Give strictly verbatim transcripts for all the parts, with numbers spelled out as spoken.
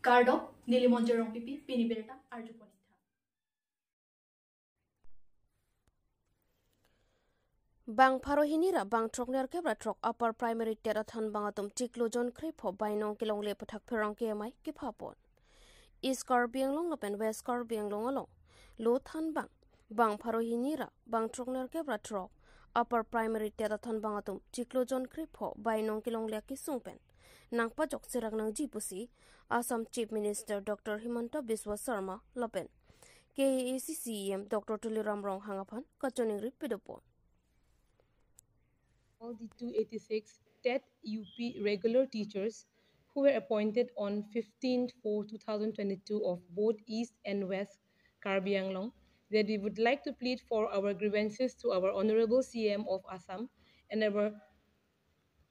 Kardom, neli Monjir Rongpipi, pini birta arjupon-ik tha. Bang pharo hini ra bang throk nerkep ra throk Upper Primary TET athanbang atum chiklo jon krepho bainong kelongle aputhak pherangke amei kephapon. East Karbi Anglong lapen West Karbi Anglong along lo thanbang, bang pharo hini ra bang throk nerkep ra throk Upper Primary TET athanbang atum chiklo jon krepho bainong kelongle akesung pen nangpajok serak nangji pusi Assam Chief Minister Doctor Himanta Biswa Sarma lapen K A A C C E M Doctor Tuliram Ronghang aphan kachiningri padopon. All the two eighty-six TET U P regular teachers who were appointed on fifteenth four two thousand twenty-two of both East and West Karbi Anglong, that we would like to plead for our grievances to our Honorable C M of Assam and our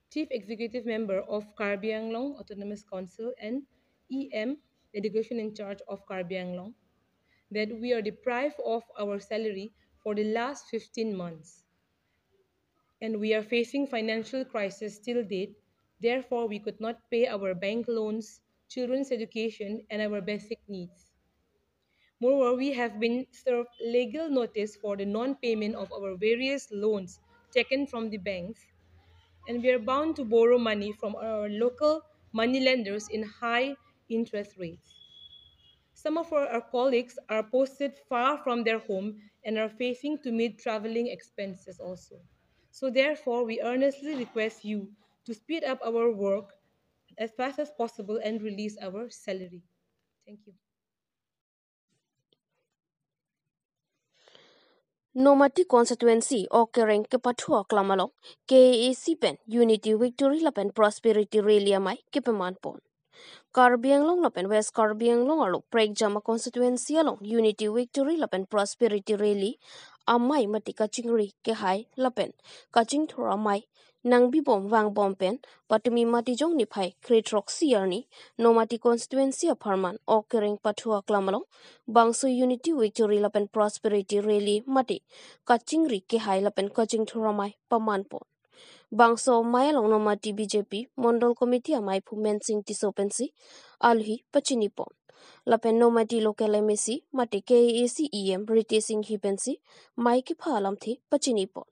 Chief Executive Member of Karbi Anglong Autonomous Council and E M, Education in Charge of Karbi Anglong, that we are deprived of our salary for the last fifteen months. And we are facing financial crisis till date. Therefore, we could not pay our bank loans, children's education, and our basic needs. Moreover, we have been served legal notice for the non-payment of our various loans taken from the banks, and we are bound to borrow money from our local moneylenders in high interest rates. Some of our, our colleagues are posted far from their home and are facing to meet traveling expenses also. So therefore, we earnestly request you to speed up our work as fast as possible and release our salary. Thank you. Nomati constituency Okereng kepathu aklam along K A A C pen Unity Victory lapen Prosperity Rally amei kepamanpon. Karbi Anglong lapen West Karbi Anglong arlo prekjam a constituency along Unity Victory lapen Prosperity Rally amei mate kachingri kehai lapen kachingthur amei nangbibom vangbom pen patumi Matijong niphai kre throksi arni Nomati constituency apharman Okereng pathu aklam along bangso Unity Victory lapen Prosperity Rally mate kachingri kehai lapen kachingthur amei pamanpon. Bangso amei along Nomati B J P Mondol Committee ameiphu Mensing Tisso pensi alohi pachinipon. Lapen Nomati local M A C mate K A A C E M Ritesh Enghi pensi amei kepha alamthe pachinipon.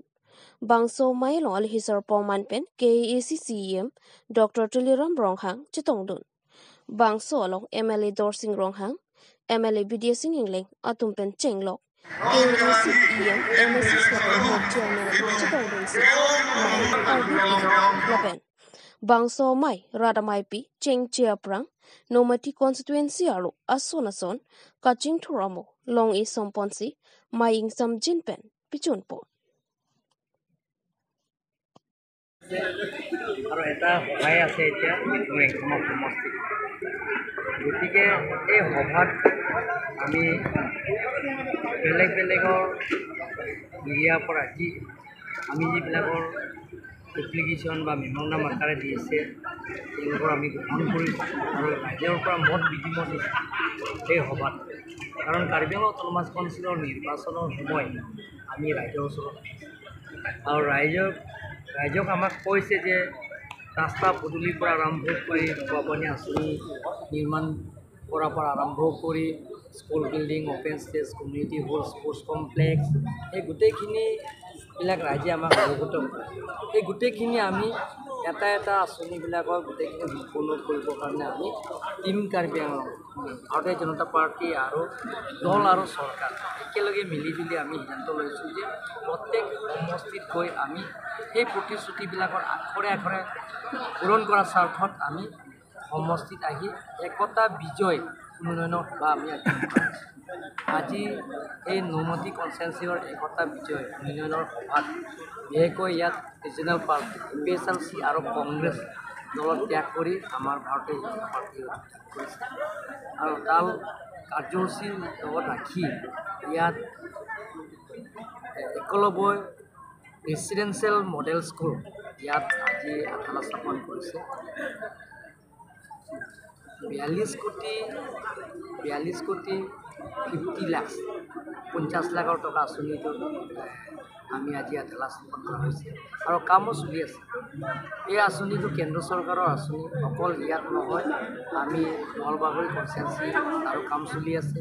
Bangso amei along alohi sarpo aman pen K A A C C E M Doctor Tuliram Ronghang chetongdun. Bangso along M L A Dorsing Ronghang, M L A Bidyasing Engleng atum pen chenglok K A A C E M M A C Sokong Hok Chairman atum chetongdunsi amei ardi lapen bangso amei rat ameipi chengche aphrang Nomati constituency arlo ason ason kachingthur amo long-e somponsi amei ingsamjin pen pichunpon. আৰু এটা সভাই আছে এতিয়া মোৰ একদম সমষ্টিত। গতিকে এই সভাত আমি বেলেগ বেলেগৰ এৰিয়াৰ পৰা যি আমি যিবিলাকৰ এপ্লিকেশ্যন বা মেমৰেণ্ডাম আকাৰে দি আছে, তেওঁলোকৰ আমি গ্ৰহণ কৰিছোঁ আৰু ৰাইজৰ পৰা মত বিনিময় দিছোঁ এই সভাত। কাৰণ কাৰ্বি আংলং অট'নমাছ কাউন্সিলৰ নিৰ্বাচনৰ সময় আমি ৰাইজৰ ওচৰত আৰু ৰাইজক, ৰাইজক আমাক কৈছে যে ৰাস্তা পদূলিৰ পৰা আৰম্ভ কৰি খোৱা পানী আঁচনি নিৰ্মাণ কৰাৰ পৰা আৰম্ভ কৰি school building, open space, community hall, sports complex, এই গোটেইখিনিবিলাক ৰাইজে আমাক অৱগত কৰে। সেই গোটেইখিনি আমি এটা এটা আঁচনিবিলাকৰ গোটেইখিনি সম্পূৰ্ণ কৰিবৰ কাৰণে আমি টিম কাৰ্বি আংলং, ভাৰতীয় জনতা পাৰ্টি আৰু দল আৰু চৰকাৰ একেলগে মিলি জুলি আমি সিদ্ধান্ত লৈছোঁ যে প্ৰত্যেক সমষ্টিত গৈ আমি সেই প্ৰতিশ্ৰুতিবিলাকৰ আখৰে আখৰে পূৰণ কৰাৰ স্বাৰ্থত আমি সমষ্টিত আহি একতা বিজয় উন্নয়নৰ সভা আমি আজি কৰিছোঁ। আজি এই নমতি কনষ্টিটুৱেঞ্চিৰ একতা বিজয় উন্নয়নৰ সভাত বিশেষকৈ ইয়াত regional party, A P H L C আৰু কংগ্ৰেছ দলক ত্যাগ কৰি আমাৰ ভাৰতীয় জনতা পাৰ্টীয়ে যোগদান কৰিছে। আৰু তাৰ কাৰ্যসূচীৰ লগত ৰাখি ইয়াত একলব্য ৰেচিডেঞ্চিয়েল মডেল স্কুল ইয়াত আজি আধাৰশিলা স্থাপন কৰিছে। বিয়াল্লিছ কোটি, বিয়াল্লিছ কোটি ফিফটি লাখ, পঞ্চাছ লাখৰ টকা আঁচনিটো আমি আজি আধাৰশিলা স্থাপন কৰা হৈছে আৰু কামো চলি আছে। এই আঁচনিটো কেন্দ্ৰ চৰকাৰৰ আঁচনি, অকল ইয়াত নহয়, আমি নলবাৰী কনষ্টিটুৱেঞ্চি আৰু কাম চলি আছে,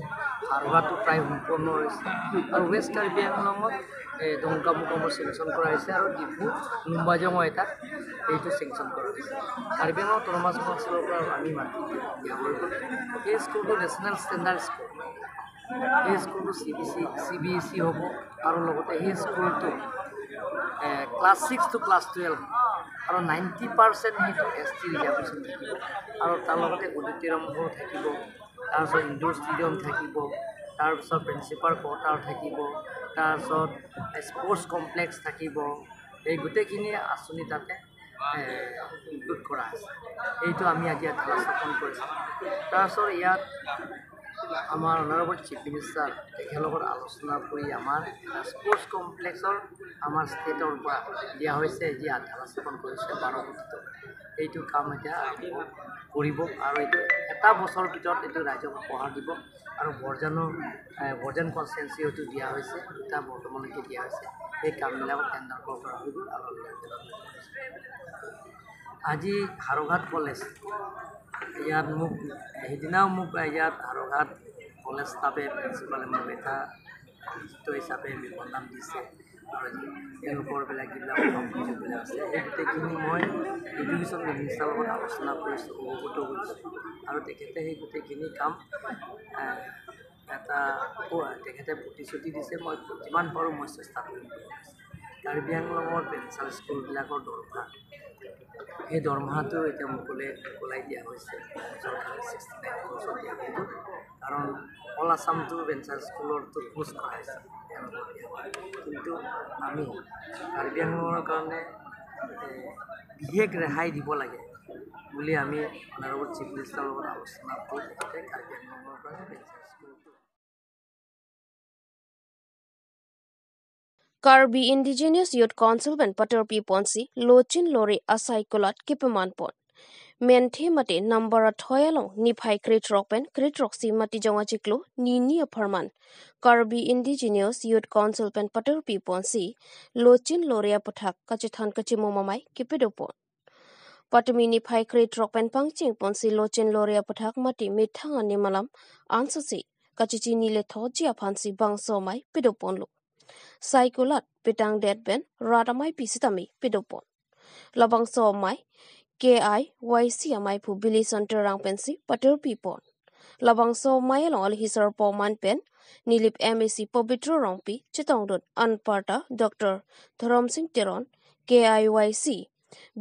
হাৰগাটো প্ৰায় সম্পূৰ্ণ হৈছে আৰু ৱেষ্ট কাৰ্বি আংলঙত এই ডংকামুকামো চেংচন কৰা হৈছে আৰু ডিফু নুম্বাজঙো এটা এইটো চেংচন কৰা হৈছে। কাৰ্বি আংলং অট'নমাছ কাউন্সিলৰ পৰা আমি মাটি দিয়া হৈ গ'ল। এই স্কুলটো নেশ্যনেল ষ্টেণ্ডাৰ্ড স্কুল। এই স্কুলটো C B C, C B S ই হ'ব আৰু লগতে সেই স্কুলটো class six to class twelve আৰু নাইণ্টি পাৰ্চেণ্ট সেইটো এছ টি ৰিজাৰ্ভেশ্যন থাকিব আৰু তাৰ লগতে অডিটৰিয়াম হল থাকিব, তাৰপিছত ইনডোৰ ষ্টেডিয়াম থাকিব, তাৰপিছত প্ৰিন্সিপাল কোৱাৰ্টাৰ থাকিব, তাৰপিছত স্পৰ্টছ কমপ্লেক্স থাকিব। এই গোটেইখিনি আঁচনি তাতে ইনক্লুড কৰা আছে। এইটো আমি আজি ইয়াত স্থাপন কৰিছোঁ। তাৰপিছত ইয়াত আমাৰ অনাৰেবল চিফ মিনিষ্টাৰ তেখেতৰ লগত আলোচনা কৰি আমাৰ স্পৰ্টছ কমপ্লেক্সৰ আমাৰ ষ্টেটৰ পৰা দিয়া হৈছে, যি আধাৰ স্থাপন কৰিছে বাৰ কোটি টকা। এইটো কাম এতিয়া আৰম্ভ কৰিব আৰু এইটো এটা বছৰৰ ভিতৰত এইটো ৰাইজক উপহাৰ দিব আৰু বৰজানৰ, এ, বৰজান কনষ্টিটুৱেঞ্চি হয়তো দিয়া হৈছে, দুটা বৰ্তমানলৈকে দিয়া হৈছে। সেই কামবিলাকত টেণ্ডাৰ কল কৰা হৈ গ'ল আৰু আজি হাৰঘাট কলেজ, ইয়াত মোক, সেইদিনাও মোক ইয়াত হাৰঘাট কলেজ ষ্টাফে, প্ৰিন্সিপালে মোক এটা লিখিত হিচাপে মেমৰেণ্ডাম দিছে আৰু আজি তেওঁলোকৰ বিলাক যিবিলাক অভিযোগবিলাক আছে, সেই গোটেইখিনি মই এডুকেশ্যন মিনিষ্টাৰৰ লগত আলোচনা কৰিছোঁ, অৱগত কৰিছোঁ আৰু তেখেতে সেই গোটেইখিনি কাম, এ, এটা প-, তেখেতে প্ৰতিশ্ৰুতি দিছে, মই যিমান পাৰোঁ মই চেষ্টা কৰিম বুলি কৈছে। কাৰ্বি আংলঙৰ ভেঞ্চাৰ স্কুলবিলাকৰ দৰমহা, সেই দৰমহাটো এতিয়া মোকলে মোকলাই দিয়া হৈছে, চৰকাৰে ছিক্সটি নাইন ক্ৰ'ৰ্ছ দিয়া হৈ গ'ল। কাৰণ অল আছামটো ভেঞ্চাৰ স্কুলৰটো ক্ল'জ কৰা হৈছে, তেওঁলোকক দিয়া হয়। কিন্তু আমি কাৰ্বি আংলঙৰ কাৰণে, এ, বিশেষ ৰেহাই দিব লাগে বুলি আমি অনাৰেবল চিফ মিনিষ্টাৰৰ লগত আলোচনা কৰি তেখেতে কাৰ্বি আংলঙৰ কাৰণে ভেঞ্চাৰ স্কুলটো Karbi Indigenous Youth Council pen paterpi ponsi Lochin Lore asai kulat kepeman pon. Menthe mate number athoi along niphai krethrok pen krethrok si Matijong achiklo nini apharman Karbi Indigenous Youth Council pen paterpi ponsi Lochin Lore aputhak kachethan kachimum amei kepedo pon. Patumi niphai krethrok pen pangcheng ponsi Lochin Lore aputhak mate methang anim alam ansose kachechini le thotji aphansi bangso amei pedo ponlo. Sai kulat petang det pen rat ameipi sitame pedo pon. Labangso amei K I Y C ameiphu Bilison Terang pensi paterpi pon. Labangso amei along alhi sarpo man pen Nilip M A C Pobitro Rongpi chetongdun, anparta Doctor Dhorom Sing Teron, K I Y C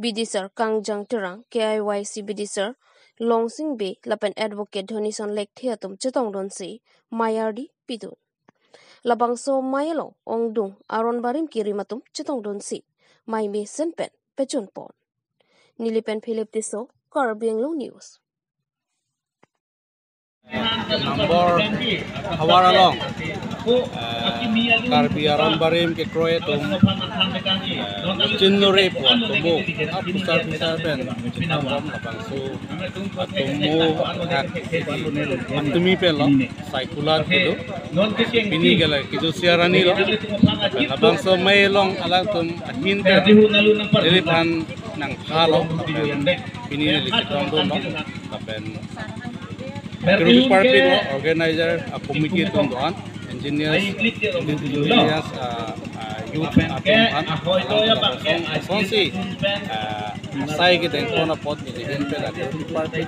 B D sir Kangjang Terang, K I Y C B D sir Longsing Bey lapen Advocate Dhonison Lekthe atum chetongdunsi mei ardi pidun. Labangso amei along ongdung aron barim kirim atum chetongdunsi mei mesen pen pechun pon. Nilip pen Philip Tisso, Karbi Anglong News. Number havar along, eh, Karbi aron barim kekroi atum, eh, Lochin Lore pu atomo, ah, pusar pusar pen, labangso atomo, ah, patumi pen lo, sai kulat kedo. Pini ke la kejosi arni lo, labangso amei along alangtum ahin pen neliphan nangthalo, pini neli chetongdunlo, lapen group party lo, organizer, ah, committee atum do-an, engineers, engineers, ah, ah, youth atum an, alangtum asong, asongsi, ah, asai kedeng pon apot neli pen la group party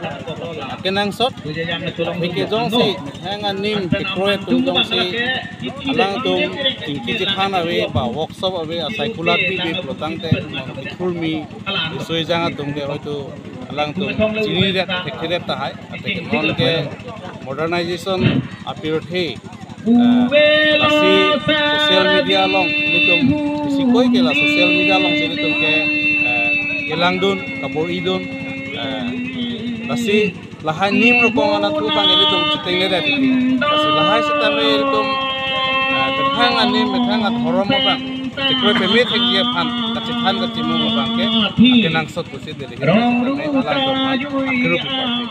akenangsot, pike jongsi methang anim kekroi atum jongsi alangtum chingki chikhan ave ba workshop ave, asai kulat pipe pulotangte, thurmi, isoi jang atum ke hoito alangtum chinidet, thekthedet tahai, athe ke non ke modernization apirthe, eh, lasi social media along ilitum, isi koi ke la social media alongsi ilitum ke, eh, kelangdun, kabor-idun, eh, lasi lahai nim rokong anatthu abang ilitum chitengledet titi. Lasi lahai sitame ilitum, eh, methang anim, methang adhorom abang chekroi peme thekji aphan kachethan kachimum abang ke akenangsot pusi neli ahin pen alangtum aphan akirup party.